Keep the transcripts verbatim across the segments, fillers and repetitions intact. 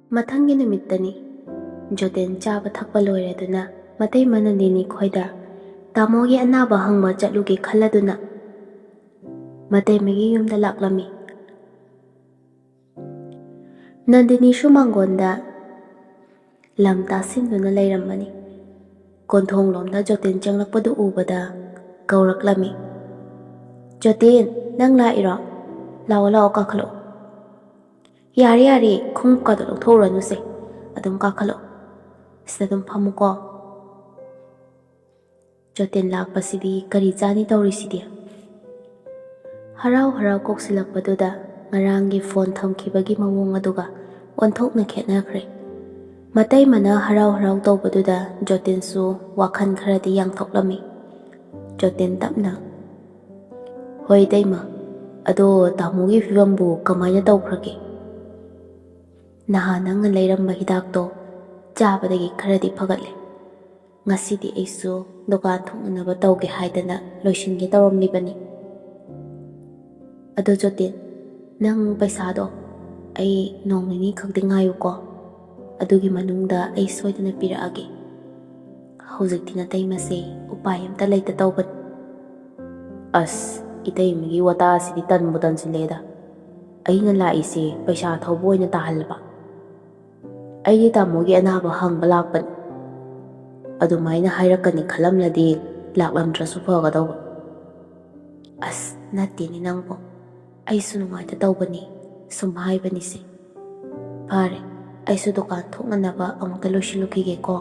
ꯃꯊꯪꯒꯤ ꯅꯨꯃꯤꯠꯇꯅꯤ꯫ ꯖꯣꯇꯦꯟ ꯆꯥꯕ ꯊꯛꯄ ꯂꯣꯏꯔꯗꯨꯅ ꯃꯇꯩꯃ ꯅꯟꯗꯤꯅꯤ ꯈꯣꯏꯗ ꯇꯥꯃꯣꯒꯤ ꯑꯅꯥꯕ ꯍꯪꯕ ꯆꯠꯂꯨꯒꯦ ꯈꯜꯂꯗꯨꯅ ꯃꯇꯩꯃꯒꯤ ꯌꯨꯝꯗ ꯂꯥꯛꯂꯝꯃꯤ꯫ ꯅꯟꯗꯤꯅꯤꯁꯨ ꯃꯥꯡꯒꯣꯟꯗ ꯂꯝ ꯇꯥꯁꯤꯟꯗꯨꯅ ꯂꯩꯔꯝꯕꯅꯤ꯫ ꯀꯣꯟꯊꯣꯡꯂꯣꯝꯗ ꯖꯣꯇꯦꯟ ꯆꯪꯂꯛꯄꯗꯨ ꯎꯕꯗ ꯀꯧꯔꯛꯂꯝꯃꯤ꯫ "ꯖꯣꯇꯦꯟ, ꯅꯪ ꯂꯥꯛꯏꯔꯣ? ꯂꯥꯛꯑꯣ, ꯂꯥꯛꯑꯣ, ꯀꯥꯈꯠꯂꯛꯑꯣ꯫" "ꯌꯥꯔꯦ, ꯌꯥꯔꯦ, ꯈꯣꯡꯎꯞꯀꯗꯣ ꯂꯧꯊꯣꯛꯎꯔꯅꯨꯁꯦ, ꯑꯗꯨꯝ ꯀꯥꯈꯠꯂꯛꯑꯣ, ꯁꯤꯗ ꯑꯗꯨꯝ ꯐꯝꯃꯨꯀꯣ꯫" ꯖꯣꯇꯦꯟ ꯂꯥꯛꯄꯁꯤꯗꯤ ꯀꯔꯤ ꯆꯥꯅꯤ ꯇꯧꯔꯤꯁꯤꯗꯤ? ꯍꯔꯥꯎ ꯍꯔꯥꯎ ꯀꯧꯁꯤꯜꯂꯛꯄꯗꯨꯗ ꯉꯔꯥꯡꯒꯤ ꯐꯣꯟ ꯊꯝꯈꯤꯕꯒꯤ ꯃꯑꯣꯡ ꯑꯗꯨꯒ ꯑꯣꯟꯊꯣꯛꯅ ꯈꯦꯠꯅꯈ꯭ꯔꯦ꯫ ꯃꯇꯩꯃꯅ ꯍꯔꯥꯎ ꯍꯔꯥꯎ ꯇꯧꯕꯗꯨꯗ ꯖꯣꯇꯦꯟꯁꯨ ꯋꯥꯈꯜ ꯈꯔꯗꯤ ꯌꯥꯡꯊꯣꯛꯂꯝꯃꯤ꯫ ꯖꯣꯇꯦꯟ ꯇꯞꯅ, "ꯍꯣꯏ ꯏꯇꯩꯃ, ꯑꯗꯣ ꯇꯥꯃꯣꯒꯤ ꯐꯤꯕꯝꯕꯨ ꯀꯃꯥꯏꯅ ꯇꯧꯈ꯭ꯔꯒꯦ?" "ꯅꯍꯥꯟ ꯅꯪꯅ ꯂꯩꯔꯝꯕ ꯍꯤꯗꯥꯛꯇꯣ ꯆꯥꯕꯗꯒꯤ ꯈꯔꯗꯤ ꯐꯒꯠꯂꯦ꯫ ꯉꯁꯤꯗꯤ ꯑꯩꯁꯨ ꯗꯨꯀꯥꯟ ꯊꯣꯛꯅꯅꯕ ꯇꯧꯒꯦ ꯍꯥꯏꯗꯅ ꯂꯣꯏꯁꯤꯟꯒꯦ ꯇꯧꯔꯝꯂꯤꯕꯅꯤ꯫ ꯑꯗꯣ ꯖꯣꯇꯦꯟ, ꯅꯪ ꯄꯩꯁꯥꯗꯣ ꯑꯩ ꯅꯣꯡ ꯅꯤꯅꯤ ꯈꯛꯇꯤ ꯉꯥꯏꯌꯨꯀꯣ꯫ ꯑꯗꯨꯒꯤ ꯃꯅꯨꯡꯗ ꯑꯩ ꯁꯣꯏꯗꯅ ꯄꯤꯔꯛꯑꯒꯦ꯫ ꯍꯧꯖꯤꯛꯇꯤ ꯅꯇꯩꯃꯁꯦ ꯎꯄꯥꯏ ꯑꯝꯇ ꯂꯩꯇ ꯇꯧꯕꯅꯤ꯫" "ꯑꯁ, ꯏꯇꯩꯃꯒꯤ ꯋꯥꯇꯥꯁꯤꯗꯤ ꯇꯟꯕꯨ ꯇꯟꯁꯤꯜꯂꯦꯗ꯫ ꯑꯩꯅ ꯂꯥꯛꯏꯁꯦ ꯄꯩꯁꯥ ꯊꯧꯕ ꯑꯣꯏꯅ ꯇꯥꯍꯜꯂꯕ? ꯑꯩꯒꯤ ꯇꯥꯃꯣꯒꯤ ꯑꯅꯥꯕ ꯍꯪꯕ ꯂꯥꯛꯄꯅꯤ꯫ ꯑꯗꯨꯃꯥꯏꯅ ꯍꯥꯏꯔꯛꯀꯅꯤ ꯈꯜꯂꯝꯂꯗꯤ ꯂꯥꯛꯂꯝꯗ꯭ꯔꯁꯨ ꯐꯒꯗꯧꯕ꯫ ꯑꯁ, ꯅꯠꯇꯦꯅꯦ ꯅꯪꯕꯣ꯫ ꯑꯩꯁꯨ ꯅꯨꯡꯉꯥꯏꯇ ꯇꯧꯕꯅꯤ, ꯁꯨꯝ ꯍꯥꯏꯕꯅꯤꯁꯦ꯫ ꯐꯔꯦ, ꯑꯩꯁꯨ ꯗꯨꯀꯥꯟ ꯊꯣꯛꯅꯅꯕ ꯑꯃꯨꯛꯇ ꯂꯣꯏꯁꯤꯜꯂꯨꯈꯤꯒꯦꯀꯣ꯫"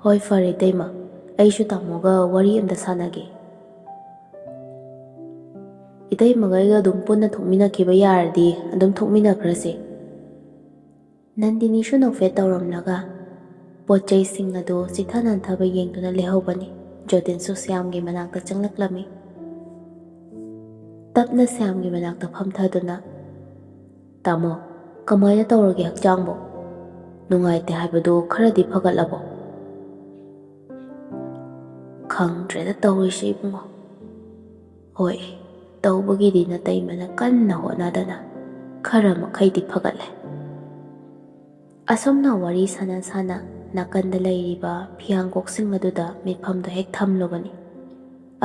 "ꯍꯣꯏ, ꯐꯔꯦ ꯏꯇꯩꯃ, ꯑꯩꯁꯨ ꯇꯥꯃꯣꯒ ꯋꯥꯔꯤ ꯑꯝꯇ ꯁꯥꯟꯅꯒꯦ꯫" "ꯏꯇꯩꯃꯒ ꯑꯩꯒ ꯑꯗꯨꯝ ꯄꯨꯟꯅ ꯊꯣꯛꯃꯤꯟꯅꯈꯤꯕ ꯌꯥꯔꯗꯤ ꯑꯗꯨꯝ ꯊꯣꯛꯃꯤꯟꯅꯈ꯭ꯔꯁꯦ꯫" ꯅꯟꯗꯤꯅꯤꯁꯨ ꯅꯣꯛꯐꯦꯠ ꯇꯧꯔꯝꯂꯒ ꯄꯣꯠ ꯆꯩꯁꯤꯡ ꯑꯗꯨ ꯆꯤꯊ ꯅꯥꯟꯊꯕ ꯌꯦꯡꯗꯨꯅ ꯂꯩꯍꯧꯕꯅꯤ꯫ ꯖꯣꯇꯤꯟꯁꯨ ꯁ꯭ꯌꯥꯝꯒꯤ ꯃꯅꯥꯛꯇ ꯆꯪꯂꯛꯂꯝꯃꯤ꯫ ꯇꯞꯅ ꯁ꯭ꯌꯥꯝꯒꯤ ꯃꯅꯥꯛꯇ ꯐꯝꯊꯗꯨꯅ, "ꯇꯥꯃꯣ, ꯀꯃꯥꯏꯅ ꯇꯧꯔꯒꯦ ꯍꯛꯆꯥꯡꯕꯣ? ꯅꯨꯡꯉꯥꯏꯇꯦ ꯍꯥꯏꯕꯗꯨ ꯈꯔꯗꯤ ꯐꯒꯠꯂꯕꯣ?" "ꯈꯪꯗ꯭ꯔꯦꯗ ꯇꯧꯔꯤꯁꯦ ꯏꯕꯨꯡꯉꯣ꯫ ꯍꯣꯏ, ꯇꯧꯕꯒꯤꯗꯤ ꯅꯇꯩꯃꯅ ꯀꯟꯅ ꯍꯣꯠꯅꯗꯅ ꯈꯔ ꯃꯈꯩꯗꯤ ꯐꯒꯠꯂꯦ꯫ ꯑꯁꯨꯝꯅ ꯋꯥꯔꯤ ꯁꯥꯟꯅ ꯁꯥꯟꯅ ꯅꯥꯀꯟꯗ ꯂꯩꯔꯤꯕ ꯐꯤꯌꯥꯡꯀꯣꯛꯁꯤꯡ ꯑꯗꯨꯗ ꯃꯤꯠꯐꯝꯗꯣ ꯍꯦꯛ ꯊꯝꯂꯨꯕꯅꯤ꯫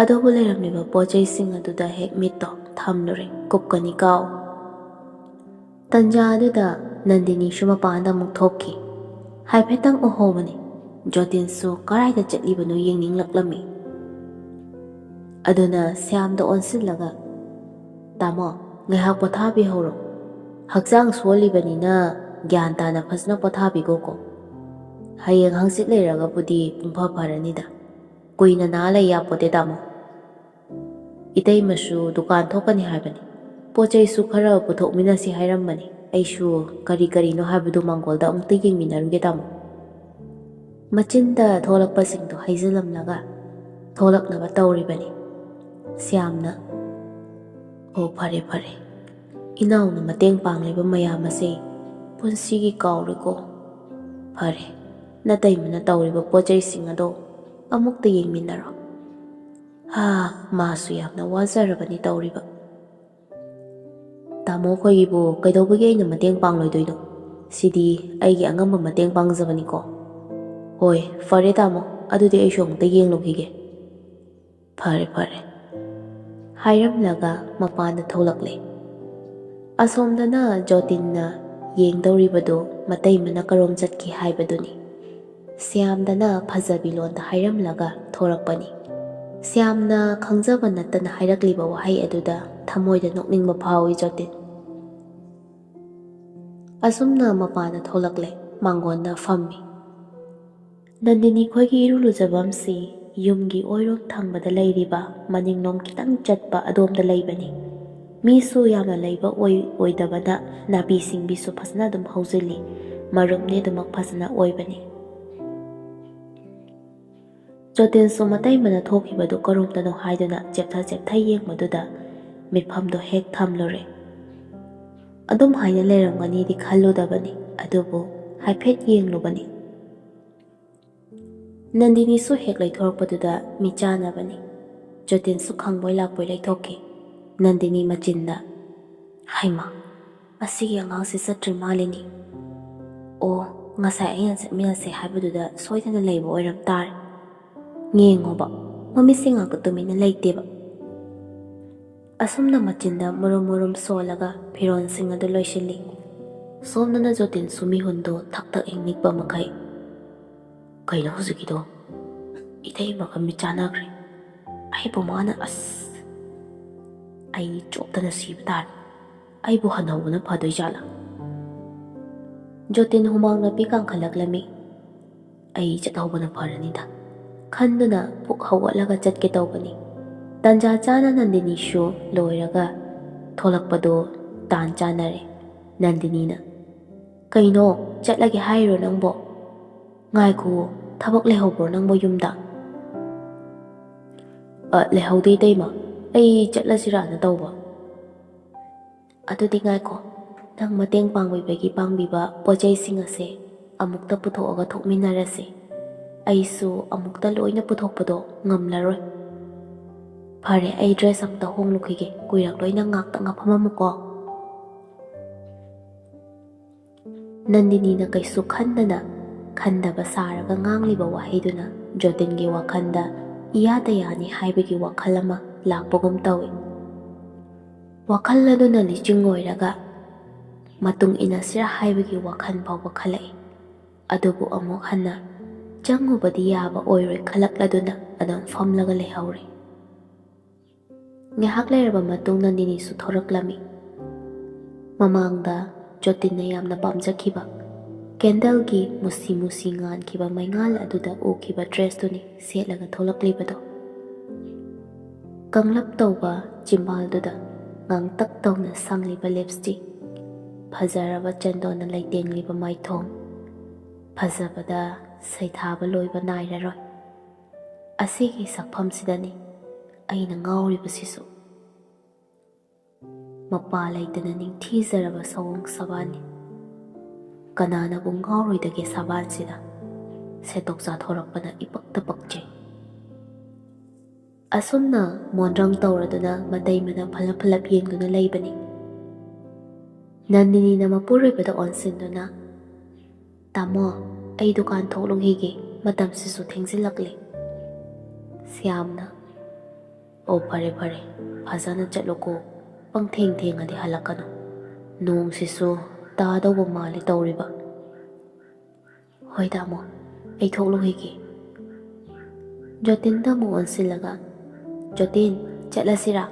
ꯑꯗꯨꯕꯨ ꯂꯩꯔꯝꯂꯤꯕ ꯄꯣꯠ ꯆꯩꯁꯤꯡ ꯑꯗꯨꯗ ꯍꯦꯛ ꯃꯤꯠꯇꯣ ꯊꯝꯂꯨꯔꯦ, ꯀꯨꯞꯀꯅꯤ ꯀꯥꯎ꯫ ꯇꯟꯖꯥ ꯑꯗꯨꯗ ꯅꯟꯗꯤꯅꯤꯁꯨ ꯃꯄꯥꯟꯗ ꯑꯃꯨꯛ ꯊꯣꯛꯈꯤ꯫ ꯍꯥꯏꯐꯦꯠꯇꯪ ꯎꯍꯧꯕꯅꯤ꯫ ꯖꯣꯇꯤꯟꯁꯨ ꯀꯔꯥꯏꯗ ꯆꯠꯂꯤꯕꯅꯣ ꯌꯦꯡꯅꯤꯡꯂꯛꯂꯝꯃꯤ꯫ ꯑꯗꯨꯅ ꯁ꯭ꯌꯥꯝꯗ ꯑꯣꯟꯁꯤꯜꯂꯒ, "ꯇꯥꯃꯣ, ꯉꯥꯏꯍꯥꯛ ꯄꯣꯊꯥꯕꯤꯍꯧꯔꯣ꯫ ꯍꯛꯆꯥꯡ ꯁꯣꯜꯂꯤꯕꯅꯤꯅ ꯒ꯭ꯌꯥꯟ ꯇꯥꯅ ꯐꯖꯅ ꯄꯣꯊꯥꯕꯤꯈꯣꯀꯣ꯫ ꯍꯌꯦꯡ ꯍꯪꯆꯤꯠ ꯂꯩꯔꯒꯕꯨꯗꯤ ꯄꯨꯡꯐ ꯐꯔꯅꯤꯗ꯫ ꯀꯨꯏꯅ ꯅꯥ ꯂꯩ ꯌꯥꯄꯣꯠꯇꯦ, ꯇꯥꯃꯣ꯫ ꯏꯇꯩꯃꯁꯨ ꯗꯨꯀꯥꯟ ꯊꯣꯛꯀꯅꯤ ꯍꯥꯏꯕꯅꯤ꯫ ꯄꯣꯠ ꯆꯩꯁꯨ ꯈꯔ ꯄꯨꯊꯣꯛꯃꯤꯟꯅꯁꯤ ꯍꯥꯏꯔꯝꯕꯅꯤ꯫ ꯑꯩꯁꯨ ꯀꯔꯤ ꯀꯔꯤꯅꯣ ꯍꯥꯏꯕꯗꯨ ꯃꯥꯡꯒꯣꯜꯗ ꯑꯃꯨꯛꯇ ꯌꯦꯡꯃꯤꯟꯅꯔꯨꯒꯦ, ꯇꯥꯃꯣ꯫" ꯃꯆꯤꯟꯗ ꯊꯣꯛꯂꯛꯄꯁꯤꯡꯗꯣ ꯍꯩꯖꯤꯜꯂꯝꯂꯒ ꯊꯣꯛꯂꯛꯅꯕ ꯇꯧꯔꯤꯕꯅꯤ꯫ ꯁ꯭ꯌꯥꯝꯅ, "ꯑꯣ, ꯐꯔꯦ, ꯐꯔꯦ꯫ ꯏꯅꯥꯎꯅ ꯃꯇꯦꯡ ꯄꯥꯡꯂꯤꯕ ꯃꯌꯥꯝ ꯑꯁꯦ ꯄꯨꯟꯁꯤꯒꯤ ꯀꯥꯎꯔꯣꯏꯀꯣ꯫ ꯐꯔꯦ, ꯅꯇꯩꯃꯅ ꯇꯧꯔꯤꯕ ꯄꯣꯠ ꯆꯩꯁꯤꯡ ꯑꯗꯣ ꯑꯃꯨꯛꯇ ꯌꯦꯡꯃꯤꯟꯅꯔꯣ꯫ ꯍꯥ, ꯃꯥꯁꯨ ꯌꯥꯝꯅ ꯋꯥꯖꯔꯕꯅꯤ ꯇꯧꯔꯤꯕ꯫ ꯇꯥꯃꯣ ꯈꯣꯏꯒꯤꯕꯨ ꯀꯩꯗꯧꯕꯒꯤ ꯑꯩꯅ ꯃꯇꯦꯡ ꯄꯥꯡꯂꯣꯏꯗꯣꯏꯅꯣ? ꯁꯤꯗꯤ ꯑꯩꯒꯤ ꯑꯉꯝꯕ ꯃꯇꯦꯡ ꯄꯥꯡꯖꯕꯅꯤꯀꯣ꯫ ꯍꯣꯏ, ꯐꯔꯦ ꯇꯥꯃꯣ, ꯑꯗꯨꯗꯤ ꯑꯩꯁꯨ ꯑꯃꯨꯛꯇ ꯌꯦꯡꯂꯨꯈꯤꯒꯦ꯫" "ꯐꯔꯦ, ꯐꯔꯦ꯫" ꯍꯥꯏꯔꯝꯂꯒ ꯃꯄꯥꯟꯗ ꯊꯣꯛꯂꯛꯂꯦ꯫ ꯑꯁꯣꯝꯗꯅ ꯖꯣꯇꯤꯟꯅ ꯌꯦꯡꯗꯧꯔꯤꯕꯗꯨ ꯃꯇꯩꯃꯅ ꯀꯔꯣꯝ ꯆꯠꯈꯤ ꯍꯥꯏꯕꯗꯨꯅꯤ꯫ ꯁ꯭ꯌꯥꯝꯗꯅ ꯐꯖꯕꯤ ꯂꯣꯟꯗ ꯍꯥꯏꯔꯝꯂꯒ ꯊꯣꯔꯛꯄꯅꯤ꯫ ꯁ꯭ꯌꯥꯝꯅ ꯈꯪꯖꯕ ꯅꯠꯇꯅ ꯍꯥꯏꯔꯛꯂꯤꯕ ꯋꯥꯍꯩ ꯑꯗꯨꯗ ꯊꯃꯣꯏꯗ ꯅꯣꯛꯅꯤꯡꯕ ꯐꯥꯎꯏ ꯖꯣꯇꯤꯟ꯫ ꯑꯁꯨꯝꯅ ꯃꯄꯥꯟꯗ ꯊꯣꯛꯂꯛꯂꯦ, ꯃꯥꯡꯒꯣꯟꯗ ꯐꯝꯃꯤ꯫ ꯅꯟꯗꯤꯅꯤ ꯈꯣꯏꯒꯤ ꯏꯔꯨ ꯂꯨꯖꯐꯝꯁꯤ ꯌꯨꯝꯒꯤ ꯑꯣꯏꯔꯣꯝ ꯊꯪꯕꯗ ꯂꯩꯔꯤꯕ ꯃꯅꯤꯡꯂꯣꯝ ꯈꯤꯇꯪ ꯆꯠꯄ ꯑꯗꯣꯝꯗ ꯂꯩꯕꯅꯤ꯫ ꯃꯤꯁꯨ ꯌꯥꯝꯅ ꯂꯩꯕ ꯑꯣꯏ ꯑꯣꯏꯗꯕꯅ ꯅꯥꯄꯤ ꯁꯤꯡꯕꯤꯁꯨ ꯐꯖꯅ ꯑꯗꯨꯝ ꯍꯧꯖꯤꯜꯂꯤ꯫ ꯃꯔꯨꯝꯅꯤ ꯑꯗꯨꯃꯛ ꯐꯖꯅ ꯑꯣꯏꯕꯅꯤ꯫ ꯖꯣꯇꯤꯟꯁꯨ ꯃꯇꯩꯃꯅ ꯊꯣꯛꯈꯤꯕꯗꯨ ꯀꯔꯣꯝꯗꯅꯣ ꯍꯥꯏꯗꯨꯅ ꯆꯦꯞꯊ ꯆꯦꯞꯊ ꯌꯦꯡꯕꯗꯨꯗ ꯃꯤꯠꯐꯝꯗꯣ ꯍꯦꯛ ꯊꯝꯂꯨꯔꯦ꯫ ꯑꯗꯨꯝ ꯍꯥꯏꯅ ꯂꯩꯔꯝꯒꯅꯤꯗꯤ ꯈꯜꯂꯨꯗꯕꯅꯤ, ꯑꯗꯨꯕꯨ ꯍꯥꯏꯐꯦꯠ ꯌꯦꯡꯂꯨꯕꯅꯤ꯫ ꯅꯟꯗꯤꯅꯤꯁꯨ ꯍꯦꯛ ꯂꯩꯊꯣꯔꯛꯄꯗꯨꯗ ꯃꯤꯠꯆꯥꯟꯅꯕꯅꯤ꯫ ꯖꯣꯇꯤꯟꯁꯨ ꯈꯪꯕꯣꯏ ꯂꯥꯛꯄꯣꯏ ꯂꯩꯊꯣꯛꯈꯤ꯫ ꯅꯟꯗꯤꯅꯤ ꯃꯆꯤꯟꯗ, "ꯍꯩꯃꯥ, ꯑꯁꯤꯒꯤ ꯑꯉꯥꯡꯁꯤ ꯆꯠꯇ꯭ꯔꯤ ꯃꯥꯜꯂꯤꯅꯤ꯫ ꯑꯣ, ꯉꯁꯥꯏ ꯑꯩꯅ ꯆꯠꯃꯤꯟꯅꯁꯦ ꯍꯥꯏꯕꯗꯨꯗ ꯁꯣꯏꯗꯅ ꯂꯩꯕ ꯑꯣꯏꯔꯝ ꯇꯥꯔꯦ꯫ ꯌꯦꯡꯉꯣꯕ, ꯃꯃꯤꯠꯁꯦ ꯉꯥꯛꯇ ꯇꯨꯃꯤꯟꯅ ꯂꯩꯇꯦꯕ꯫ ꯑꯁꯨꯝꯅ ꯃꯆꯤꯟꯗ ꯃꯨꯔꯨꯝ ꯃꯨꯔꯨꯝ ꯁꯣꯜꯂꯒ ꯐꯤꯔꯣꯜꯁꯤꯡ ꯑꯗꯨ ꯂꯣꯏꯁꯤꯜꯂꯤ꯫ ꯁꯣꯝꯗꯅ ꯖꯣꯇꯤꯟꯁꯨ ꯃꯤꯍꯨꯟꯗꯣ ꯊꯛ ꯊꯛ ꯏꯪꯅꯤꯛꯄ ꯃꯈꯩ, "ꯀꯩꯅꯣ ꯍꯧꯖꯤꯛꯀꯤꯗꯣ? ꯏꯇꯩꯃꯒ ꯃꯤꯠ ꯆꯥꯟꯅꯈ꯭ꯔꯦ꯫ ꯑꯩꯕꯨ ꯃꯥꯅ, ꯑꯁ, ꯑꯩ ꯆꯣꯞꯇꯅ ꯁꯤꯕ ꯇꯥꯔꯦ꯫ ꯑꯩꯕꯨ ꯍꯟꯍꯧꯕꯅ ꯐꯗꯣꯏ ꯖꯥꯠꯂꯥ?" ꯖꯣꯇꯤꯟ ꯍꯨꯃꯥꯡ ꯅꯥꯄꯤ ꯀꯥꯡꯈꯠꯂꯛꯂꯝꯃꯤ꯫ "ꯑꯩ ꯆꯠꯍꯧꯕꯅ ꯐꯔꯅꯤꯗ" ꯈꯟꯗꯨꯅ ꯄꯨꯛ ꯍꯧꯒꯠꯂꯒ ꯆꯠꯀꯦ ꯇꯧꯕꯅꯤ꯫ ꯇꯟꯖꯥ ꯆꯥꯅ ꯅꯟꯗꯤꯅꯤꯁꯨ ꯂꯣꯏꯔꯒ ꯊꯣꯛꯂꯛꯄꯗꯣ ꯇꯥꯟ ꯆꯥꯅꯔꯦ꯫ ꯅꯟꯗꯤꯅꯤꯅ, "ꯀꯩꯅꯣ, ꯆꯠꯂꯒꯦ ꯍꯥꯏꯔꯣ ꯅꯪꯕꯣ? ꯉꯥꯏꯈꯨꯋꯣ, ꯊꯕꯛ ꯂꯩꯍꯧꯕ꯭ꯔꯣ ꯅꯪꯕꯣ ꯌꯨꯝꯗ?" "ꯑ, ꯂꯩꯍꯧꯗꯦ ꯏꯇꯩꯃ, ꯑꯩ ꯆꯠꯂꯁꯤꯔꯥꯅ ꯇꯧꯕ꯫" "ꯑꯗꯨꯗꯤ ꯉꯥꯏꯈꯣ, ꯅꯪ ꯃꯇꯦꯡ ꯄꯥꯡꯕꯤꯕꯒꯤ ꯄꯥꯡꯕꯤꯕ ꯄꯣꯠ ꯆꯩꯁꯤꯡ ꯑꯁꯦ ꯑꯃꯨꯛꯇ ꯄꯨꯊꯣꯛꯑꯒ ꯊꯣꯛꯃꯤꯟꯅꯔꯁꯤ꯫ ꯑꯩꯁꯨ ꯑꯃꯨꯛꯇ ꯂꯣꯏꯅ ꯄꯨꯊꯣꯛꯄꯗꯣ ꯉꯝꯂꯔꯣꯏ꯫ ꯐꯔꯦ, ꯑꯩ ꯗ꯭ꯔꯦꯁ ꯑꯃꯨꯛꯇ ꯍꯣꯡꯂꯨꯈꯤꯒꯦ, ꯀꯨꯏꯔꯛꯂꯣꯏ ꯅꯪ ꯉꯥꯛꯇꯪ ꯐꯝꯃꯝꯃꯨꯀꯣ꯫" ꯅꯟꯗꯤꯅꯤꯅ ꯀꯩꯁꯨ ꯈꯟꯗꯅ, ꯈꯟꯗꯕ ꯁꯥꯔꯒ ꯉꯥꯡꯂꯤꯕ ꯋꯥꯍꯩꯗꯨꯅ ꯖꯣꯇꯤꯟꯒꯤ ꯋꯥꯈꯜꯗ ꯏꯌꯥꯗ ꯌꯥꯅꯤ ꯍꯥꯏꯕꯒꯤ ꯋꯥꯈꯜ ꯑꯃ ꯂꯥꯛꯄꯒꯨꯝ ꯇꯧꯏ꯫ ꯋꯥꯈꯜ ꯑꯗꯨꯅ ꯂꯤꯆꯤꯡ ꯑꯣꯏꯔꯒ ꯃꯇꯨꯡ ꯏꯟꯅꯁꯤꯔꯥ ꯍꯥꯏꯕꯒꯤ ꯋꯥꯈꯜ ꯐꯥꯎꯕ ꯈꯜꯂꯛꯏ꯫ ꯑꯗꯨꯕꯨ ꯑꯃꯨꯛ ꯍꯟꯅ ꯆꯪꯉꯨꯕꯗꯤ ꯌꯥꯕ ꯑꯣꯏꯔꯣꯏ ꯈꯜꯂꯛꯂꯗꯨꯅ ꯑꯗꯨꯝ ꯐꯝꯂꯒ ꯂꯩꯍꯧꯔꯦ꯫ ꯉꯥꯏꯍꯥꯛ ꯂꯩꯔꯕ ꯃꯇꯨꯡ ꯅꯟꯗꯤꯅꯤꯁꯨ ꯊꯣꯔꯛꯂꯝꯃꯤ꯫ ꯃꯃꯥꯡꯗ ꯖꯣꯇꯤꯟꯅ ꯌꯥꯝꯅ ꯄꯥꯝꯖꯈꯤꯕ ꯀꯦꯟꯗꯜꯒꯤ ꯃꯨꯁꯤ ꯃꯨꯁꯤ ꯉꯥꯟꯈꯤꯕ ꯃꯩꯉꯥꯜ ꯑꯗꯨꯗ ꯎꯈꯤꯕ ꯗ꯭ꯔꯦꯁꯇꯨꯅꯤ ꯁꯦꯠꯂꯒ ꯊꯣꯛꯂꯛꯂꯤꯕꯗꯣ꯫ ꯀꯪꯂꯞ ꯇꯧꯕ ꯆꯤꯝꯕꯥꯜꯗꯨꯗ ꯉꯥꯡꯇꯛ ꯇꯧꯅ ꯁꯪꯂꯤꯕ ꯂꯤꯞꯁꯇꯤꯛ, ꯐꯖꯔꯕ ꯆꯟꯗꯣꯟꯅ ꯂꯩꯇꯦꯡꯂꯤꯕ ꯃꯥꯏꯊꯣꯡ, ꯐꯖꯕꯗ ꯁꯩꯊꯥꯕ ꯂꯣꯏꯕ ꯅꯥꯏꯔꯔꯣꯏ꯫ ꯑꯁꯤꯒꯤ ꯁꯛꯐꯝꯁꯤꯗꯅꯤ ꯑꯩꯅ ꯉꯥꯎꯔꯤꯕꯁꯤꯁꯨ꯫ ꯃꯄꯥ ꯂꯩꯇꯅ ꯅꯤꯡꯊꯤꯖꯔꯕ ꯁꯑꯣꯡ ꯁꯕꯥꯟꯅꯤ꯫ ꯀꯅꯥꯅꯕꯨ ꯉꯥꯎꯔꯣꯏꯗꯒꯦ ꯁꯕꯥꯟꯁꯤꯗ? ꯁꯦꯠꯇꯣꯛ ꯆꯥꯊꯣꯔꯛꯄꯅ ꯏꯄꯛꯇ ꯄꯛꯆꯩ꯫ ꯑꯁꯨꯝꯅ ꯃꯣꯟꯗ꯭ꯔꯪ ꯇꯧꯔꯗꯨꯅ ꯃꯇꯩ ꯃꯅꯥ ꯐꯜꯂꯞ ꯐꯜꯂꯞ ꯌꯦꯡꯗꯨꯅ ꯂꯩꯕꯅꯤ꯫ ꯅꯟꯗꯤꯅꯤꯅ ꯃꯄꯨꯔꯣꯏꯕꯗ ꯑꯣꯟꯁꯤꯟꯗꯨꯅ, "ꯇꯥꯃꯣ, ꯑꯩ ꯗꯨꯀꯥꯟ ꯊꯣꯛꯂꯨꯈꯤꯒꯦ, ꯃꯇꯝꯁꯤꯁꯨ ꯊꯦꯡꯖꯤꯜꯂꯛꯂꯦ꯫" ꯁ꯭ꯌꯥꯝꯅ, "ꯑꯣ, ꯐꯔꯦ ꯐꯔꯦ, ꯐꯖꯅ ꯆꯠꯂꯨꯀꯣ, ꯄꯪꯊꯦꯡ ꯊꯦꯡꯉꯗꯤ ꯍꯜꯂꯛꯀꯅꯨ꯫ ꯅꯣꯡꯁꯤꯁꯨ ꯇꯥꯗꯧꯕ ꯃꯥꯜꯂꯤ ꯇꯧꯔꯤꯕ꯫" "ꯍꯣꯏ ꯇꯥꯃꯣ, ꯑꯩ ꯊꯣꯛꯂꯨꯈꯤꯒꯦ꯫" ꯖꯣꯇꯤꯟꯗ ꯑꯃꯨꯛ ꯑꯣꯟꯁꯤꯜꯂꯒ, "ꯖꯣꯇꯤꯟ, ꯆꯠꯂꯁꯤꯔꯥ?"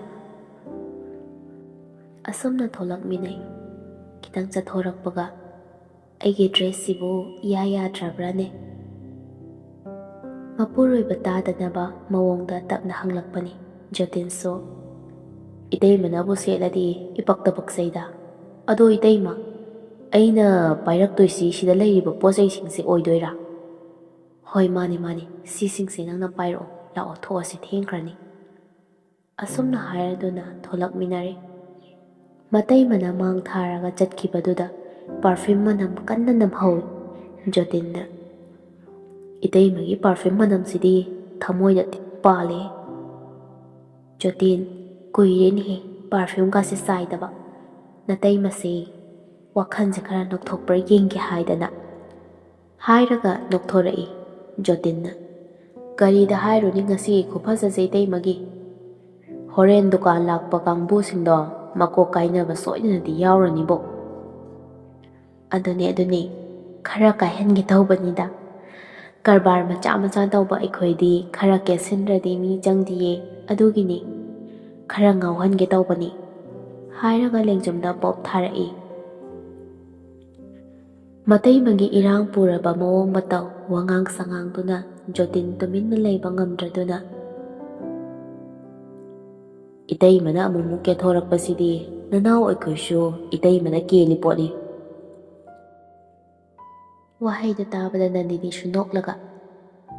ꯑꯁꯨꯝꯅ ꯊꯣꯛꯂꯛꯃꯤꯟꯅꯩ꯫ ꯈꯤꯇꯪ ꯆꯠꯊꯣꯔꯛꯄꯒ, "ꯑꯩꯒꯤ ꯗ꯭ꯔꯦꯁꯁꯤꯕꯨ ꯏꯌꯥ ꯌꯥꯗ꯭ꯔꯕ꯭ꯔꯥꯅꯦ?" ꯃꯄꯨꯔꯣꯏꯕ ꯇꯥꯗꯅꯕ ꯃꯑꯣꯡꯗ ꯇꯞꯅ ꯍꯪꯂꯛꯄꯅꯤ꯫ ꯖꯣꯇꯤꯟꯁꯨ, "ꯏꯇꯩꯃꯅꯕꯨ ꯁꯦꯠꯂꯗꯤ ꯏꯄꯛꯇ ꯄꯛꯆꯩꯗ꯫ ꯑꯗꯣ ꯏꯇꯩꯃ, ꯑꯩꯅ ꯄꯥꯏꯔꯛꯇꯣꯏꯁꯤ ꯁꯤꯗ ꯂꯩꯔꯤꯕ ꯄꯣꯠ ꯆꯩꯁꯤꯡꯁꯦ ꯑꯣꯏꯗꯣꯏꯔꯥ?" "ꯍꯣꯏ, ꯃꯥꯅꯤ, ꯃꯥꯅꯤ, ꯁꯤꯁꯤꯡꯁꯦ ꯅꯪꯅ ꯄꯥꯏꯔꯛꯑꯣ꯫ ꯂꯥꯛꯑꯣ, ꯊꯣꯛꯑꯁꯤ, ꯊꯦꯡꯈ꯭ꯔꯅꯤ꯫" ꯑꯁꯨꯝꯅ ꯍꯥꯏꯔꯗꯨꯅ ꯊꯣꯛꯂꯛꯃꯤꯟꯅꯔꯦ꯫ ꯃꯇꯩꯃꯅ ꯃꯥꯡ ꯊꯥꯔꯒ ꯆꯠꯈꯤꯕꯗꯨꯗ ꯄꯥꯔꯐ꯭ꯌꯨꯝ ꯃꯅꯝ ꯀꯟꯅ ꯅꯝꯍꯧꯏ꯫ ꯖꯣꯇꯤꯟꯅ, "ꯏꯇꯩꯃꯒꯤ ꯄꯥꯔꯐ꯭ꯌꯨꯝ ꯃꯅꯝꯁꯤꯗꯤ ꯊꯃꯣꯏꯗ ꯊꯤꯛ ꯄꯥꯜꯂꯦ꯫" ꯖꯣꯇꯤꯟ, "ꯀꯨꯏꯔꯦꯅꯦꯍꯦ ꯄꯥꯔꯐ꯭ꯌꯨꯝꯒꯥꯁꯦ ꯆꯥꯏꯗꯕ꯫ ꯅꯇꯩꯃꯁꯦ ꯋꯥꯈꯜꯁꯦ ꯈꯔ ꯅꯣꯛꯊꯣꯛꯄ꯭ꯔꯥ ꯌꯦꯡꯒꯦ ꯍꯥꯏꯗꯅ꯫" ꯍꯥꯏꯔꯒ ꯅꯣꯛꯊꯣꯔꯛꯏ꯫ ꯖꯣꯇꯤꯟꯅ, "ꯀꯔꯤꯗ ꯍꯥꯏꯔꯨꯅꯤ ꯉꯁꯤꯒꯤ ꯈꯨꯐꯖꯁꯦ ꯏꯇꯩꯃꯒꯤ꯫ ꯍꯣꯔꯦꯟ ꯗꯨꯀꯥꯟ ꯂꯥꯛꯄ ꯀꯥꯡꯕꯨꯁꯤꯡꯗꯣ ꯃꯀꯣꯛ ꯀꯥꯏꯅꯕ ꯁꯣꯏꯗꯅꯗꯤ ꯌꯥꯎꯔꯅꯤꯕꯣ꯫" "ꯑꯗꯨꯅꯦ, ꯑꯗꯨꯅꯦ, ꯈꯔ ꯀꯥꯏꯍꯟꯒꯦ ꯇꯧꯕꯅꯤꯗ꯫ ꯀꯔꯕꯥꯔ ꯃꯆꯥ ꯃꯆꯥ ꯇꯧꯕ ꯑꯩꯈꯣꯏꯗꯤ ꯈꯔ ꯀꯦꯠꯁꯤꯟꯗ꯭ꯔꯗꯤ ꯃꯤ ꯆꯪꯗꯤꯌꯦ, ꯑꯗꯨꯒꯤꯅꯤ꯫ ꯈꯔ ꯉꯥꯎꯍꯟꯒꯦ ꯇꯧꯕꯅꯤ꯫" ꯍꯥꯏꯔꯒ ꯂꯦꯡꯖꯨꯝꯗ ꯄꯣꯞ ꯊꯥꯔꯛꯏ꯫ ꯃꯇꯩꯃꯒꯤ ꯏꯔꯥꯡ ꯄꯨꯔꯕ ꯃꯑꯣꯡ ꯃꯇꯧ, ꯋꯥꯉꯥꯡ ꯁꯉꯥꯡꯗꯨꯅ ꯖꯣꯇꯤꯟ ꯇꯨꯃꯤꯟꯅ ꯂꯩꯕ ꯉꯝꯗ꯭ꯔꯗꯨꯅ, "ꯏꯇꯩꯃꯅ ꯑꯃꯨꯛꯃꯨꯛ ꯀꯦꯊꯣꯔꯛꯄꯁꯤꯗꯤ ꯅꯅꯥꯎ ꯑꯩꯈꯣꯏꯁꯨ ꯏꯇꯩꯃꯅ ꯀꯦꯜꯂꯤ ꯄꯣꯠꯅꯤ꯫" ꯋꯥꯍꯩꯗꯨ ꯇꯥꯕꯗ ꯅꯟꯗꯤꯅꯤꯁꯨ ꯅꯣꯛꯂꯒ,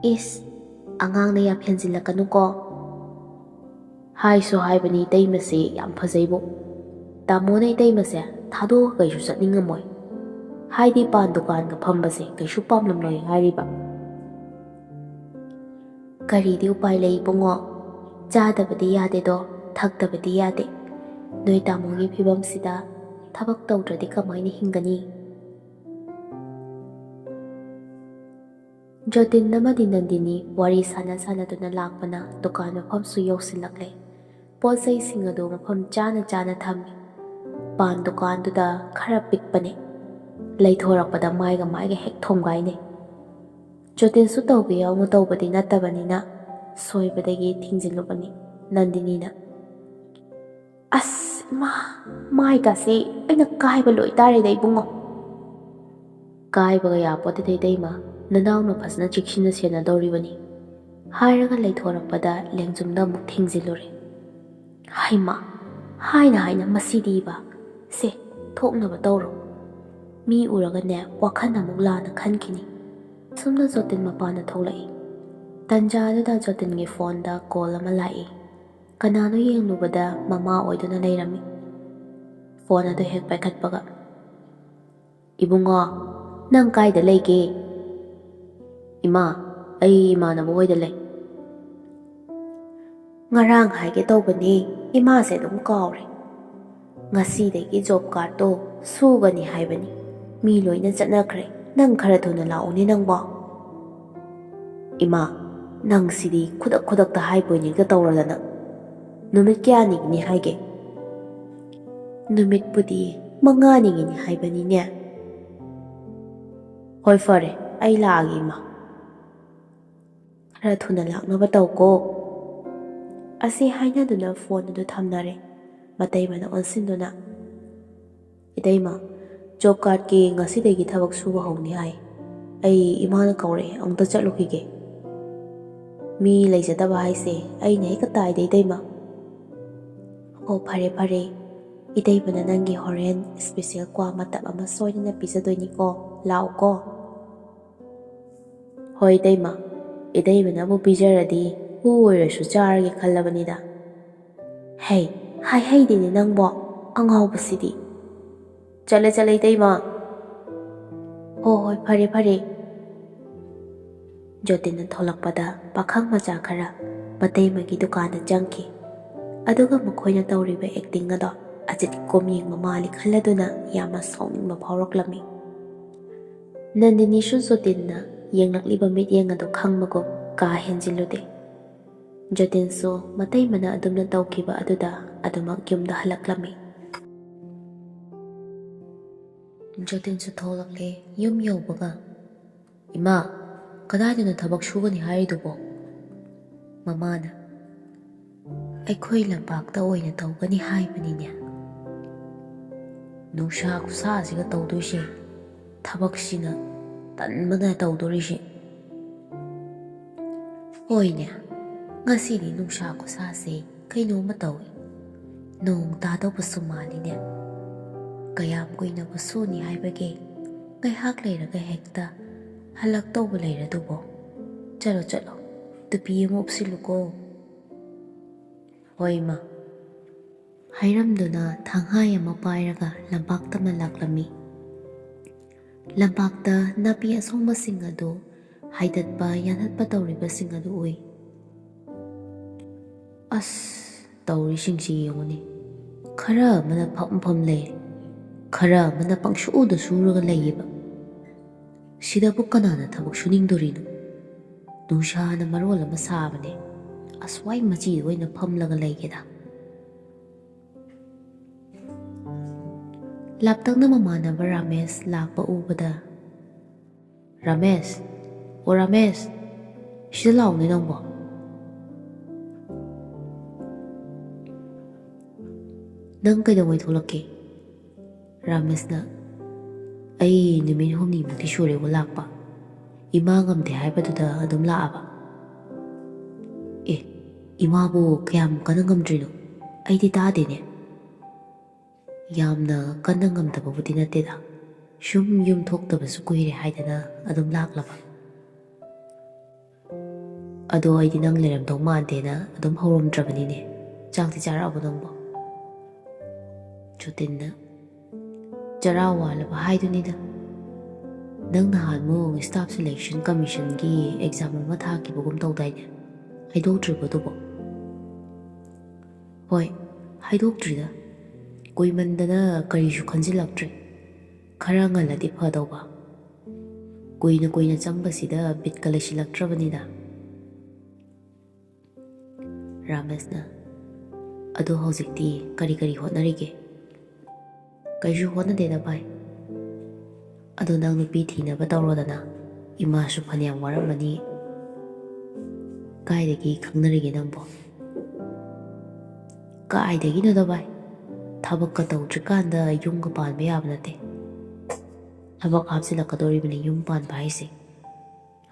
"ꯏꯁ, ꯑꯉꯥꯡꯅ ꯌꯥꯝ ꯍꯦꯟꯖꯤꯜꯂꯛꯀꯅꯨꯀꯣ꯫ ꯍꯥꯏꯁꯨ ꯍꯥꯏꯕꯅꯤ ꯏꯇꯩꯃꯁꯤ ꯌꯥꯝ ꯐꯖꯩꯕꯨ꯫ ꯇꯥꯃꯣꯅ ꯏꯇꯩꯃꯁꯦ ꯊꯥꯗꯣꯛꯑꯒ ꯀꯩꯁꯨ ꯆꯠꯅꯤꯡꯉꯝꯃꯣꯏ꯫ ꯍꯥꯏꯗꯤ ꯄꯥꯟ ꯗꯨꯀꯥꯟꯒ ꯐꯝꯕꯁꯦ ꯀꯩꯁꯨ ꯄꯥꯝꯂꯝꯂꯣꯏ ꯍꯥꯏꯔꯤꯕ꯫" "ꯀꯔꯤꯗꯤ ꯎꯄꯥꯏ ꯂꯩ ꯏꯕꯨꯡꯉꯣ? ꯆꯥꯗꯕꯗꯤ ꯌꯥꯗꯦꯗꯣ, ꯊꯛꯇꯕꯗꯤ ꯌꯥꯗꯦ꯫ ꯅꯣꯏ ꯇꯥꯃꯣꯒꯤ ꯐꯤꯕꯝꯁꯤꯗ ꯊꯕꯛ ꯇꯧꯗ꯭ꯔꯗꯤ ꯀꯃꯥꯏꯅ ꯍꯤꯡꯒꯅꯤ?" ꯖꯣꯇꯤꯟ ꯑꯃꯗꯤ ꯅꯟꯗꯤꯅꯤ ꯋꯥꯔꯤ ꯁꯥꯟꯅ ꯁꯥꯟꯅꯗꯨꯅ ꯂꯥꯛꯄꯅ ꯗꯨꯀꯥꯟ ꯃꯐꯝꯁꯨ ꯌꯧꯁꯤꯜꯂꯛꯂꯦ꯫ ꯄꯣꯠ ꯆꯩꯁꯤꯡ ꯑꯗꯨ ꯃꯐꯝ ꯆꯥꯅ ꯆꯥꯅ ꯊꯝꯃꯤ꯫ ꯄꯥꯟ ꯗꯨꯀꯥꯟꯗꯨꯗ ꯈꯔ ꯄꯤꯛꯄꯅꯦ꯫ ꯂꯩꯊꯣꯔꯛꯄꯗ ꯃꯥꯏꯒ ꯃꯥꯏꯒ ꯍꯦꯛ ꯊꯣꯝꯒꯥꯏꯅꯩ꯫ ꯖꯣꯇꯤꯟꯁꯨ ꯇꯧꯒꯦ ꯌꯥꯎꯅ ꯇꯧꯕꯗꯤ ꯅꯠꯇꯕꯅꯤꯅ ꯁꯣꯏꯕꯗꯒꯤ ꯊꯤꯡꯖꯤꯜꯂꯨꯕꯅꯤ꯫ ꯅꯟꯗꯤꯅꯤꯅ, "ꯑꯁ ꯏꯃꯥ, ꯃꯥꯏꯒꯁꯦ ꯑꯩꯅ ꯀꯥꯏꯕ ꯂꯣꯏ ꯇꯥꯔꯦꯗ ꯏꯕꯨꯡꯉꯣ!" "ꯀꯥꯏꯕꯒ ꯌꯥꯄꯣꯠꯇꯦꯗ ꯏꯇꯩꯃ, ꯅꯅꯥꯎꯅ ꯐꯖꯅ ꯆꯦꯛꯁꯤꯟꯅ ꯁꯦꯟꯅꯗꯧꯔꯤꯕꯅꯤ" ꯍꯥꯏꯔꯒ ꯂꯩꯊꯣꯔꯛꯄꯗ ꯂꯦꯡꯖꯨꯝꯗ ꯑꯃꯨꯛ ꯊꯤꯡꯖꯤꯜꯂꯨꯔꯦ꯫ "ꯍꯩꯃꯥ, ꯍꯥꯏꯅ ꯍꯥꯏꯅ ꯃꯁꯤꯗꯤꯕ! ꯁꯦ, ꯊꯣꯛꯅꯕ ꯇꯧꯔꯣ꯫ ꯃꯤ ꯎꯔꯒꯅꯦ ꯋꯥꯈꯜ ꯑꯃꯨꯛ ꯂꯥꯟꯅ ꯈꯟꯈꯤꯅꯤ"꯫ ꯑꯁꯨꯝꯅ ꯖꯣꯇꯤꯟ ꯃꯄꯥꯟꯗ ꯊꯣꯛꯂꯛꯏ꯫ ꯇꯟꯖꯥꯗꯨꯗ ꯖꯣꯇꯤꯟꯒꯤ ꯐꯣꯟꯗ ꯀꯣꯜ ꯑꯃ ꯂꯥꯛꯏ꯫ ꯀꯅꯥꯅꯣ ꯌꯦꯡꯂꯨꯕꯗ ꯃꯃꯥ ꯑꯣꯏꯗꯨꯅ ꯂꯩꯔꯝꯃꯤ꯫ ꯐꯣꯟ ꯑꯗꯨ ꯍꯦꯛ ꯄꯥꯏꯈꯠꯄꯒ, "ꯏꯕꯨꯡꯉꯣ, ꯅꯪ ꯀꯥꯏꯗ ꯂꯩꯒꯦ?" "ꯏꯃꯥ, ꯑꯩ ꯏꯃꯥꯟꯅꯕ ꯍꯣꯏꯗ ꯂꯩ"꯫ "ꯉꯔꯥꯡ ꯍꯥꯏꯒꯦ ꯇꯧꯕꯅꯦ, ꯏꯃꯥꯁꯦ ꯑꯗꯨꯝ ꯀꯥꯎꯔꯦ꯫ ꯉꯁꯤꯗꯒꯤ ꯖꯣꯕ ꯀꯥꯔꯠꯇꯣ ꯁꯨꯒꯅꯤ ꯍꯥꯏꯕꯅꯤ꯫ ꯃꯤ ꯂꯣꯏꯅ ꯆꯠꯅꯈ꯭ꯔꯦ꯫ ꯅꯪ ꯈꯔ ꯊꯨꯅ ꯂꯥꯛꯎꯅꯦ ꯅꯪꯕꯣ"꯫ "ꯏꯃꯥ, ꯅꯪ ꯁꯤꯗꯤ ꯈꯨꯗꯛ ꯈꯨꯗꯛꯇ ꯍꯥꯏꯕꯣꯏꯅꯦ ꯍꯦꯛꯇ ꯇꯧꯔꯗꯅ꯫ ꯅꯨꯃꯤꯠ ꯀꯌꯥꯅꯤꯒꯤꯅꯤ ꯍꯥꯏꯒꯦ?" "ꯅꯨꯃꯤꯠꯄꯨꯗꯤ ꯃꯉꯥꯅꯤꯒꯤꯅꯤ ꯍꯥꯏꯕꯅꯤꯅꯦ"꯫ "ꯍꯣꯏ, ꯐꯔꯦ, ꯑꯩ ꯂꯥꯛꯑꯒꯦ ꯏꯃꯥ"꯫ "ꯈꯔ ꯊꯨꯅ ꯂꯥꯛꯅꯕ ꯇꯧꯀꯣ"꯫ ꯑꯁꯤ ꯍꯥꯏꯅꯗꯨꯅ ꯐꯣꯟ ꯑꯗꯨ ꯊꯝꯅꯔꯦ꯫ ꯃꯇꯩꯃꯅ ꯑꯣꯟꯁꯤꯟꯗꯨꯅ, "ꯏꯇꯩꯃ, ꯖꯣꯕ ꯀꯥꯔꯠꯀꯤ ꯉꯁꯤꯗꯒꯤ ꯊꯕꯛ ꯁꯨꯕ ꯍꯧꯅꯤ ꯍꯥꯏ꯫ ꯑꯩ ꯏꯃꯥꯅ ꯀꯧꯔꯛꯑꯦ, ꯑꯃꯨꯛꯇ ꯆꯠꯂꯨꯈꯤꯒꯦ"꯫ "ꯃꯤ ꯂꯩꯖꯗꯕ ꯍꯥꯏꯁꯦ ꯑꯩꯅ ꯍꯦꯛꯇ ꯇꯥꯏꯗ ꯏꯇꯩꯃ"꯫ "ꯑꯣ, ꯐꯔꯦ ꯐꯔꯦ, ꯏꯇꯩꯃꯅ ꯅꯪꯒꯤ ꯍꯣꯔꯦꯟ ꯏꯁꯄꯤꯁꯦꯜ ꯀ꯭ꯋꯥ ꯃꯇꯞ ꯑꯃ ꯁꯣꯏꯗꯅ ꯄꯤꯖꯗꯣꯏꯅꯤꯀꯣ, ꯂꯥꯛꯎꯀꯣ"꯫ "ꯍꯣꯏ ꯏꯇꯩꯃ, ꯏꯇꯩꯃꯅꯕꯨ ꯄꯤꯖꯔꯗꯤ ꯍꯨ ꯑꯣꯏꯔꯁꯨ ꯆꯥꯔꯒꯦ ꯈꯜꯂꯕꯅꯤꯗ"꯫ "ꯍꯩ, ꯍꯥꯏꯍꯩꯗꯦꯅꯦ ꯅꯪꯕꯣ, ꯑꯉꯥꯎꯕꯁꯤꯗꯤ"꯫ "ꯆꯠꯂꯦ, ꯆꯠꯂꯦ ꯏꯇꯩꯃ"꯫ "ꯍꯣ ꯍꯣꯏ, ꯐꯔꯦ, ꯐꯔꯦ"꯫ ꯖꯣꯇꯤꯟꯅ ꯊꯣꯛꯂꯛꯄꯗ ꯄꯥꯈꯪ ꯃꯆꯥ ꯈꯔ ꯃꯇꯩꯃꯒꯤ ꯗꯨꯀꯥꯟꯗ ꯆꯪꯈꯤ꯫ ꯑꯗꯨꯒ ꯃꯈꯣꯏꯅ ꯇꯧꯔꯤꯕ ꯑꯦꯛꯇꯤꯡ ꯑꯗꯣ ꯑꯖꯤꯠꯀꯤ ꯀꯣꯃꯤ ꯌꯦꯡꯕ ꯃꯥꯜꯂꯤ ꯈꯜꯂꯗꯨꯅ ꯌꯥꯝꯅ ꯁꯥꯎꯅꯤꯡꯕ ꯐꯥꯎꯔꯛꯂꯝꯃꯤ꯫ ꯅꯟꯗꯤꯅꯤꯁꯨ ꯖꯣꯇꯤꯟꯅ ꯌꯦꯡꯂꯛꯂꯤꯕ ꯃꯤꯠꯌꯦꯡ ꯑꯗꯨ ꯈꯪꯕꯒꯨꯝ ꯀꯥ ꯍꯦꯟꯖꯤꯜꯂꯨꯗꯦ꯫ ꯖꯣꯇꯤꯟꯁꯨ ꯃꯇꯩꯃꯅ ꯑꯗꯨꯝꯅ ꯇꯧꯈꯤꯕ ꯑꯗꯨꯗ ꯑꯗꯨꯃꯛ ꯌꯨꯝꯗ ꯍꯜꯂꯛꯂꯝꯃꯤ꯫ ꯖꯣꯇꯤꯟꯁꯨ ꯊꯣꯛꯂꯛꯂꯦ꯫ ꯌꯨꯝ ꯌꯧꯕꯒ, "ꯏꯃꯥ, ꯀꯗꯥꯏꯗꯅꯣ ꯊꯕꯛ ꯁꯨꯒꯅꯤ ꯍꯥꯏꯔꯤꯗꯨꯕꯣ?" ꯃꯃꯥꯅ, "ꯑꯩꯈꯣꯏ ꯂꯝꯄꯥꯛꯇ ꯑꯣꯏꯅ ꯇꯧꯒꯅꯤ ꯍꯥꯏꯕꯅꯤꯅꯦ꯫ ꯅꯨꯡꯁꯥ ꯈꯨꯁꯥꯁꯤꯒ ꯇꯧꯗꯣꯏꯁꯦ, ꯊꯕꯛꯁꯤꯅ ꯇꯟꯕꯅ ꯇꯧꯗꯣꯔꯤꯁꯦ꯫ ꯍꯣꯏꯅꯦ, ꯉꯁꯤꯗꯤ ꯅꯨꯡꯁꯥ ꯈꯨꯁꯥꯁꯦ ꯀꯩꯅꯣꯝꯃ ꯇꯧꯏ꯫ ꯅꯣꯡ ꯇꯥꯗꯧꯕꯁꯨ ꯃꯥꯜꯂꯤꯅꯦ꯫ ꯀꯌꯥꯝ ꯀꯨꯏꯅꯕꯨ ꯁꯨꯅꯤ ꯍꯥꯏꯕꯒꯦ? ꯉꯥꯏꯍꯥꯛ ꯂꯩꯔꯒ ꯍꯦꯛꯇ ꯍꯜꯂꯛꯇꯧꯕ ꯂꯩꯔꯗꯨꯕꯣ꯫ ꯆꯠꯂꯣ, ꯆꯠꯂꯣ, ꯇꯨꯄꯤ ꯑꯃ ꯎꯞꯁꯤꯜꯂꯨꯀꯣ꯫" "ꯍꯣꯏ, ꯏꯃꯥ꯫" ꯍꯥꯏꯔꯝꯗꯨꯅ ꯊꯥꯡꯍꯥꯏ ꯑꯃ ꯄꯥꯏꯔꯒ ꯂꯝꯄꯥꯛꯇ ꯑꯃ ꯂꯥꯛꯂꯝꯃꯤ꯫ ꯂꯝꯄꯥꯛꯇ ꯅꯥꯄꯤ ꯑꯁꯣꯡꯕꯁꯤꯡ ꯑꯗꯨ ꯍꯥꯏꯗꯠꯄ ꯌꯥꯟꯊꯠꯄ ꯇꯧꯔꯤꯕꯁꯤꯡ ꯑꯗꯨ ꯎꯏ꯫ "ꯑꯁ, ꯇꯧꯔꯤꯁꯤꯡꯁꯤ ꯌꯦꯡꯉꯨꯅꯦ꯫ ꯈꯔ ꯑꯃꯅ ꯐꯝ ꯐꯝ ꯂꯩ, ꯈꯔ ꯑꯃꯅ ꯄꯪꯁꯨꯗ ꯁꯨꯔꯒ ꯂꯩꯌꯦꯕ꯫ ꯁꯤꯗꯕꯨ ꯀꯅꯥꯅ ꯊꯕꯛ ꯁꯨꯅꯤꯡꯗꯣꯔꯤꯅꯣ? ꯅꯨꯡꯁꯥꯅ ꯃꯔꯣꯜ ꯑꯃ ꯁꯥꯕꯅꯦ, ꯑꯁ꯭ꯋꯥꯏ ꯃꯆꯤꯗ ꯑꯣꯏꯅ ꯐꯝꯂꯒ ꯂꯩꯒꯦꯗ꯫" ꯂꯥꯞꯇꯛꯅ ꯃꯃꯥꯟꯅꯕ ꯔꯥꯃꯦꯁ ꯂꯥꯛꯄ ꯎꯕꯗ, "ꯔꯥꯃꯦꯁ, ꯑꯣ ꯔꯥꯃꯦꯁ, ꯁꯤꯗ ꯂꯥꯛꯎꯅꯦ ꯅꯪꯕꯣ꯫" "ꯅꯪ ꯀꯩꯗꯧꯉꯩ ꯊꯣꯛꯂꯛꯀꯦ?" ꯔꯥꯃꯦꯁꯅ, "ꯑꯩ ꯅꯨꯃꯤꯠ ꯍꯨꯝꯅꯤꯃꯨꯛꯇꯤ ꯁꯨꯔꯦꯕꯨ ꯂꯥꯛꯄ꯫ ꯏꯃꯥ ꯉꯝꯗꯦ ꯍꯥꯏꯕꯗꯨꯗ ꯑꯗꯨꯝ ꯂꯥꯛꯑꯕ꯫" "ꯑꯦ, ꯏꯃꯥꯕꯨ ꯀꯌꯥꯝ ꯀꯟꯅ ꯉꯝꯗ꯭ꯔꯤꯅꯣ? ꯑꯩꯗꯤ ꯇꯥꯗꯦꯅꯦ꯫" "ꯌꯥꯝꯅ ꯀꯟꯅ ꯉꯝꯗꯕꯕꯨꯗꯤ ꯅꯠꯇꯦꯗ, ꯁꯨꯝ ꯌꯨꯝ ꯊꯣꯛꯇꯕꯁꯨ ꯀꯨꯏꯔꯦ ꯍꯥꯏꯗꯅ ꯑꯗꯨꯝ ꯂꯥꯛꯂꯕ꯫ ꯑꯗꯣ ꯑꯩꯗꯤ ꯅꯪ ꯂꯩꯔꯝꯗꯧ ꯃꯥꯟꯗꯦꯅ ꯑꯗꯨꯝ ꯍꯧꯔꯝꯗ꯭ꯔꯕꯅꯤꯅꯦ꯫ ꯆꯥꯛꯇꯤ ꯆꯥꯔꯛꯑꯕꯣ ꯅꯪꯕꯣ?" ꯖꯣꯇꯤꯟꯅ, "ꯆꯔꯥ ꯋꯥꯜꯂꯕ ꯍꯥꯏꯗꯨꯅꯤꯗ꯫ ꯅꯪ ꯅꯍꯥꯟꯃꯨꯛ Staff Selection Commissionꯒꯤ exam ꯑꯃ ꯊꯥꯈꯤꯕꯒꯨꯝ ꯇꯧꯗꯥꯏꯅꯦ? ꯍꯥꯏꯗꯣꯛꯇ꯭ꯔꯤꯕꯣ ꯑꯗꯨꯕꯣ?" "ꯍꯣꯏ, ꯍꯥꯏꯗꯣꯛꯇ꯭ꯔꯤꯗ꯫ ꯀꯨꯏꯃꯟꯗꯅ ꯀꯔꯤꯁꯨ ꯈꯟꯖꯤꯜꯂꯛꯇ꯭ꯔꯦ꯫ ꯈꯔ ꯉꯜꯂꯗꯤ ꯐꯗꯧꯕ꯫ ꯀꯨꯏꯅ ꯀꯨꯏꯅ ꯆꯪꯕꯁꯤꯗ ꯕꯤꯠꯀ ꯂꯩꯁꯤꯜꯂꯛꯇ꯭ꯔꯕꯅꯤꯗ꯫ ꯔꯥꯃꯦꯁꯅ, "ꯑꯗꯣ ꯍꯧꯖꯤꯛꯇꯤ ꯀꯔꯤ ꯀꯔꯤ ꯍꯣꯠꯅꯔꯤꯒꯦ?" "ꯀꯩꯁꯨ ꯍꯣꯠꯅꯗꯦꯗ ꯚꯥꯏ꯫ ꯑꯗꯣ ꯅꯪ ꯅꯨꯄꯤ ꯊꯤꯅꯕ ꯇꯧꯔꯣꯗꯅ, ꯏꯃꯥꯁꯨ ꯐꯅꯌꯥꯝ ꯋꯥꯔꯝꯃꯅꯤ꯫ ꯀꯥꯏꯗꯒꯤ ꯈꯪꯅꯔꯤꯒꯦ ꯅꯪꯕꯣ?" "ꯀꯥꯏꯗꯒꯤꯅꯣꯗ ꯚꯥꯏ, ꯊꯕꯛꯀ ꯇꯧꯗ꯭ꯔꯤꯀꯥꯟꯗ ꯌꯨꯝꯒ ꯄꯥꯟꯕ ꯌꯥꯕ ꯅꯠꯇꯦ꯫ ꯊꯕꯛ ꯍꯥꯞꯆꯤꯜꯂꯛꯀꯗꯧꯔꯤꯕꯅꯤ ꯌꯨꯝ ꯄꯥꯟꯕ ꯍꯥꯏꯁꯦ꯫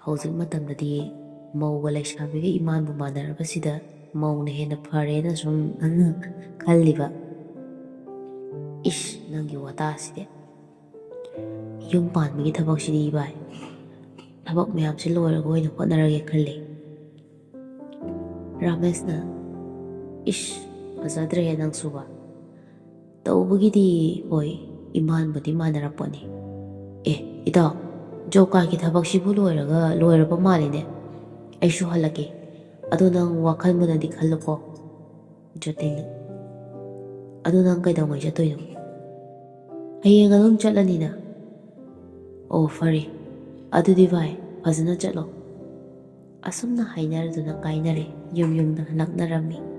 ꯍꯧꯖꯤꯛ ꯃꯇꯝꯗꯗꯤ ꯃꯧꯒ ꯂꯩꯁꯥꯕꯤꯒ ꯏꯃꯥꯟꯕꯨ ꯃꯥꯟꯅꯔꯕꯁꯤꯗ ꯃꯧꯅ ꯍꯦꯟꯅ ꯐꯔꯦꯅ ꯁꯨꯝ ꯈꯜꯂꯤꯕ꯫ ꯏꯁ, ꯅꯪꯒꯤ ꯋꯥꯇꯥꯁꯤꯗꯤ꯫ ꯌꯨꯝ ꯄꯥꯟꯕꯒꯤ ꯊꯕꯛꯁꯤꯗꯤ ꯏꯕꯥꯏ, ꯊꯕꯛ ꯃꯌꯥꯝꯁꯤ ꯂꯣꯏꯔꯒ ꯑꯣꯏꯅ ꯍꯣꯠꯅꯔꯒꯦ ꯈꯜꯂꯤ꯫" ꯔꯥꯃꯦꯁꯅ, "ꯏꯁ, ꯐꯖꯗ꯭ꯔꯦꯍꯦ ꯅꯪꯁꯨꯕ꯫ ꯇꯧꯕꯒꯤꯗꯤ ꯍꯣꯏ, ꯏꯃꯥꯟꯕꯨꯗꯤ ꯃꯥꯟꯅꯔꯛꯄꯅꯤ꯫ ꯑꯦ, ꯏꯇꯥꯎ, ꯖꯣꯕ ꯀꯥꯔꯗꯀꯤ ꯊꯕꯛꯁꯤꯕꯨ ꯂꯣꯏꯔꯒ, ꯂꯣꯏꯔꯕ ꯃꯥꯜꯂꯤꯅꯦ꯫ ꯑꯩꯁꯨ ꯍꯜꯂꯛꯀꯦ꯫ ꯑꯗꯣ ꯅꯪ ꯋꯥꯈꯜ ꯃꯨꯟꯅꯗꯤ ꯈꯜꯂꯨꯀꯣ꯫" ꯖꯣꯇꯤꯟꯅ, "ꯑꯗꯣ ꯅꯪ ꯀꯩꯗꯧꯉꯩ ꯆꯠꯇꯣꯏꯅꯣ?" "ꯍꯌꯦꯡ ꯑꯗꯨꯝ ꯆꯠꯂꯅꯤꯗ꯫" "ꯑꯣ, ꯐꯔꯦ꯫ ꯑꯗꯨꯗꯤ ꯚꯥꯏ, ꯐꯖꯅ ꯆꯠꯂꯣ꯫" ꯑꯁꯨꯝꯅ ꯍꯥꯏꯅꯔꯗꯨꯅ ꯀꯥꯏꯅꯔꯦ꯫ ꯌꯨꯝ ꯌꯨꯝꯗ ꯍꯜꯂꯛꯅꯔꯝꯃꯤ꯫